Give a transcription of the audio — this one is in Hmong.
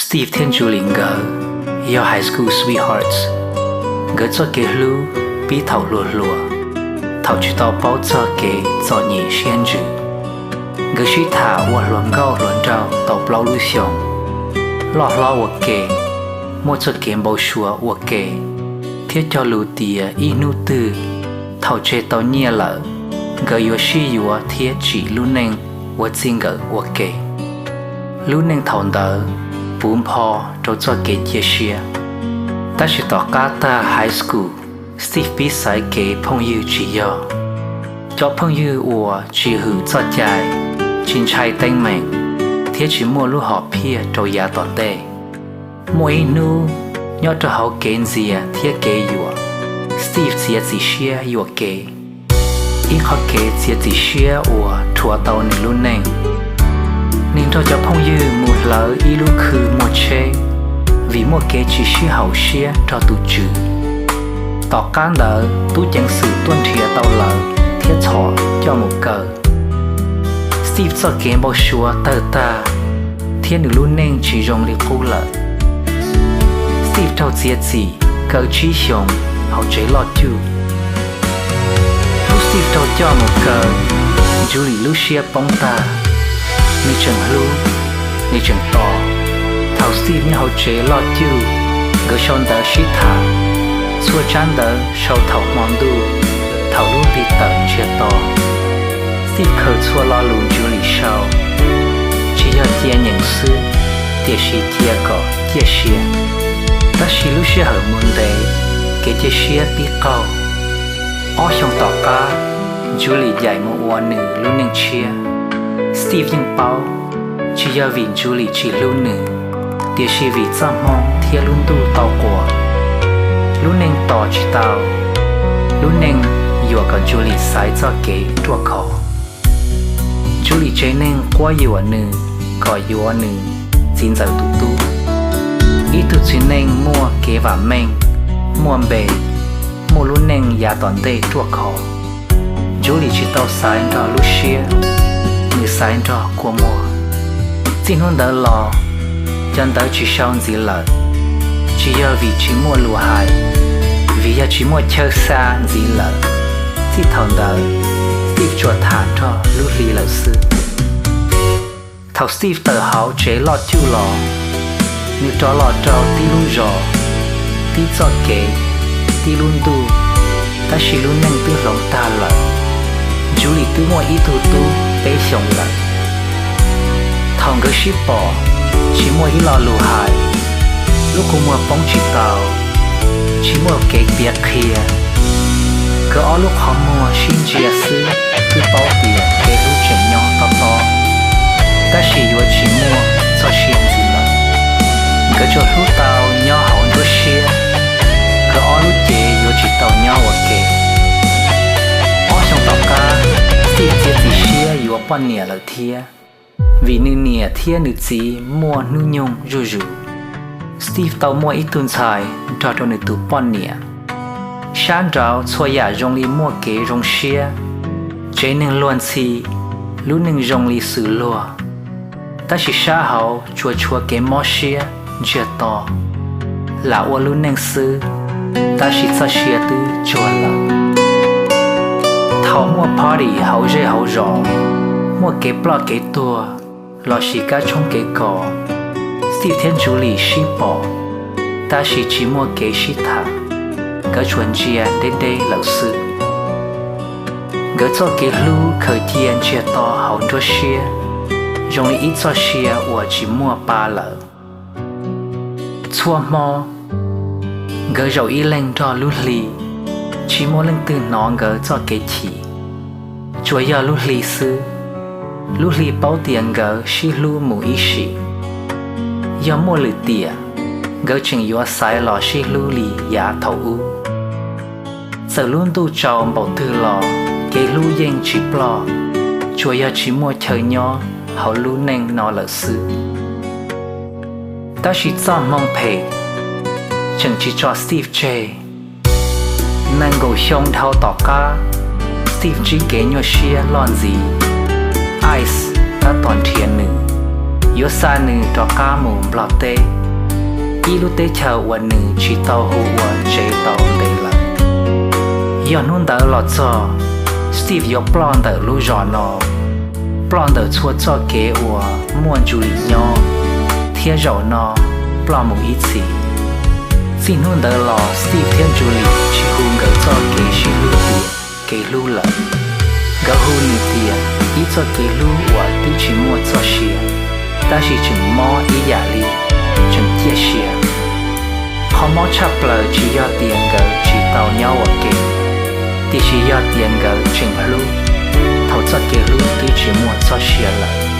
Steve thiab Julie nkawd yog high school sweethearts. Nkawd txoj kev hlub pib thaum hluas hluas, thaum tsis tau paub txog kev txom nyem siab ntsws. Nkawd sib tham ua hluas nkauj hluas nraug tau plaub lub xyoos, loj hlob ua ke, muaj txoj kev npau suav ua ke, thiab cog lus tias ib hnub twg thaum tseg tau nyiaj lawm, nkawd yuav sib yuav thiab tsim lub neej ua txij nkawm ua ke. Lub neej thaum ntawd puv npo rau txoj kev cia siab. Tab sis tom qab tag high school, Steve pib xaiv kev phooj ywg tsis yog, cov phooj ywg uas tsis hwm txoj cai, tsis ntshai teeb meem, thiab tsis muaj lub hom phiaj rau yav tom ntej. Muaj ib hnub, nyob rau hauv kev ntxias thiab kev yuam, Steve txiav txim siab yuam kev. Ib qhov kev txiav txim siab uas rhuav tau nws lub neej. Nws nrog cov phooj ywg mus hlawv ib lub khw muag tsheb vim muaj kev tsis sib haum siab nrog tus tswv. Tom qab ntawd tub ceev xwm tuaj nrhiav tau lawv thiab txhom coj mus kaw. Steve txoj kev npau suav tawg tag, thiab nws lub neej tsis zoo li qub lawm. Steve raug txiav txim kaw tsib xyoos hauv tsev loj cuj. Hnub Steve raug coj mus kaw, Julie lub siab poob tag. Nws tseem hlub, nws tseem tos. Thaum Steve nyob hauv tsev loj cuj, nkawd sau ntawv sib tham. Txhua tsab ntawv sau thaum hmo ntuj, thaum lub hli tawm ntsiag to. Steve khaws txhua lo lus Julie sau, tsis yog cia nyeem xwb, tiam sis cia kom ciaj sia. Tab sis lub sij hawm mus ntev, kev cia siab pib qaug. Ob xyoos tom qab, Julie ncaim mus ua nws lub neej tshiab. Steve yeej paub, tsis yog vim Julie tsis hlub nws, tiam sis vim txoj hmoo thiab lub ntuj tau quas. Lub neej tos tsis tau, lub neej yuam kom Julie xaiv txoj kev ruaj khov. Julie tsev neeg quab yuam nws kom yuav nws txiv ntxawm tus tub, ib tug txiv neej muaj kev vam meej, muaj npe, muaj lub neej yav tom ntej ruaj khov. Julie tsis tau xaiv nrog lub siab, nws xaiv nrog kua muag. Txij hnub ntawd los, cov ntawv tsis sau ntxiv lawm, tsis yog vim tsis muaj lus hais, vim yog tsis muaj chaw xa ntxiv lawm. Txij thaum ntawd, Steve tsuas tham nrog lub hli lawm xwb. Thaum Steve tawm hauv tsev loj cuj los, nws rov los rau tib lub zos, tib txoj kev, tib lub ntuj, tab sis lub neej twb hloov tag lawm. Julie twb muaj ib tug tub peb xyoos lawm. Thaum nkawd sib pom, tsis muaj ib lo lus hais, lub kua muag poob tsis tau, tsis muaj kev piav qhia. Nkawd ob lub qhov muag sib ntsia xwb twb paub tias kev hlub tseem nyob tob tob, tab sis yuav tsis muaj txoj sia ntxiv lawm. Nkawd tsuas hlub tau nyob hauv nruab siab, nkawd ob lub cev yuav tsis tau nyob ua ke. Ob xyoos tom qab, Steve txiav txim siab yuav poj niam lawm thiab, vim nws niam thiab nws txiv muaj hnub nyoog zuj zus. Steve tau muaj ib tug ntxhais nrog rau nws tus poj niam. Sab nraud txhua yam zoo li muaj kev zoo siab, tsev neeg luag ntxhi, lub neej zoo li xws luag. Tab sis sab hauv tsuas tshuav kev mob siab ntsiag to, lam ua lub neej xwb, tab sis txoj sia twb tsuag lawm. Thaum muaj party hauv zej hauv zos, muaj kev ploj kev tuag, lossis kab tshoob kev kos, Steve thiab Julie sib pom, tab sis tsis muaj kev sib tham, nkawd tsuas ntsia deb deb lawm xwb. Nkawd txoj kev hlub khaws cia ntsiag to hauv nruab siab, zoo li ib txoj sia uas tsis muaj pa lawm. Txhua hmo, nkawd zaum ib leeg nrog lub hli, tsis muaj leej twg hnov nkawd txoj kev chim, tsuas yog lub hli xwb. Lub hli paub tias nkawd sib hlub mus ib sim. Yog muaj lwm tiam, nkawd tseem yuav xaiv los sib hlub li yav thaum ub. Txawm lub ntuj tsaus npaum twg los, kev hlub yeej tsis ploj, tsuas yog tsis muaj chaw nyob hauv lub neej no lawm xwb. Tab sis txoj hmoo phem tseem tsis tso Steve tseg. Nees nkaum xyoo dhau tom qab, Steve ntsib kev nyuaj siab loj ntxiv. ICE tab tom nrhiav nws, yuav xa nws rov qab mus Nplog teb, ib lub teb chaws uas nws tsis tau hu ua tsev tau ntev lawm. Yog hnub ntawd los txog, Steve yuav ploj ntawm lub zos no, ploj ntawm txhua txoj kev uas muaj Julie nyob, thiab zaum no ploj mus ib txhis. Txij hnub ntawd los Steve thiab Julie tsis hu nkawd txoj kev sib hlub tias kev hlub lawm. Nkawd hu nws tias ib txoj kev hlub uas twb tsis muaj txoj sia, tab sis tseem mob ib yam li, tseem ciaj sia. Qhov mob tshaj plaws tsis yog tias nkawd tsis tau nyob ua ke, tiam sis yog tias nkawd tseem hlub thaum txoj kev hlub twb tsis muaj txoj sia lawm.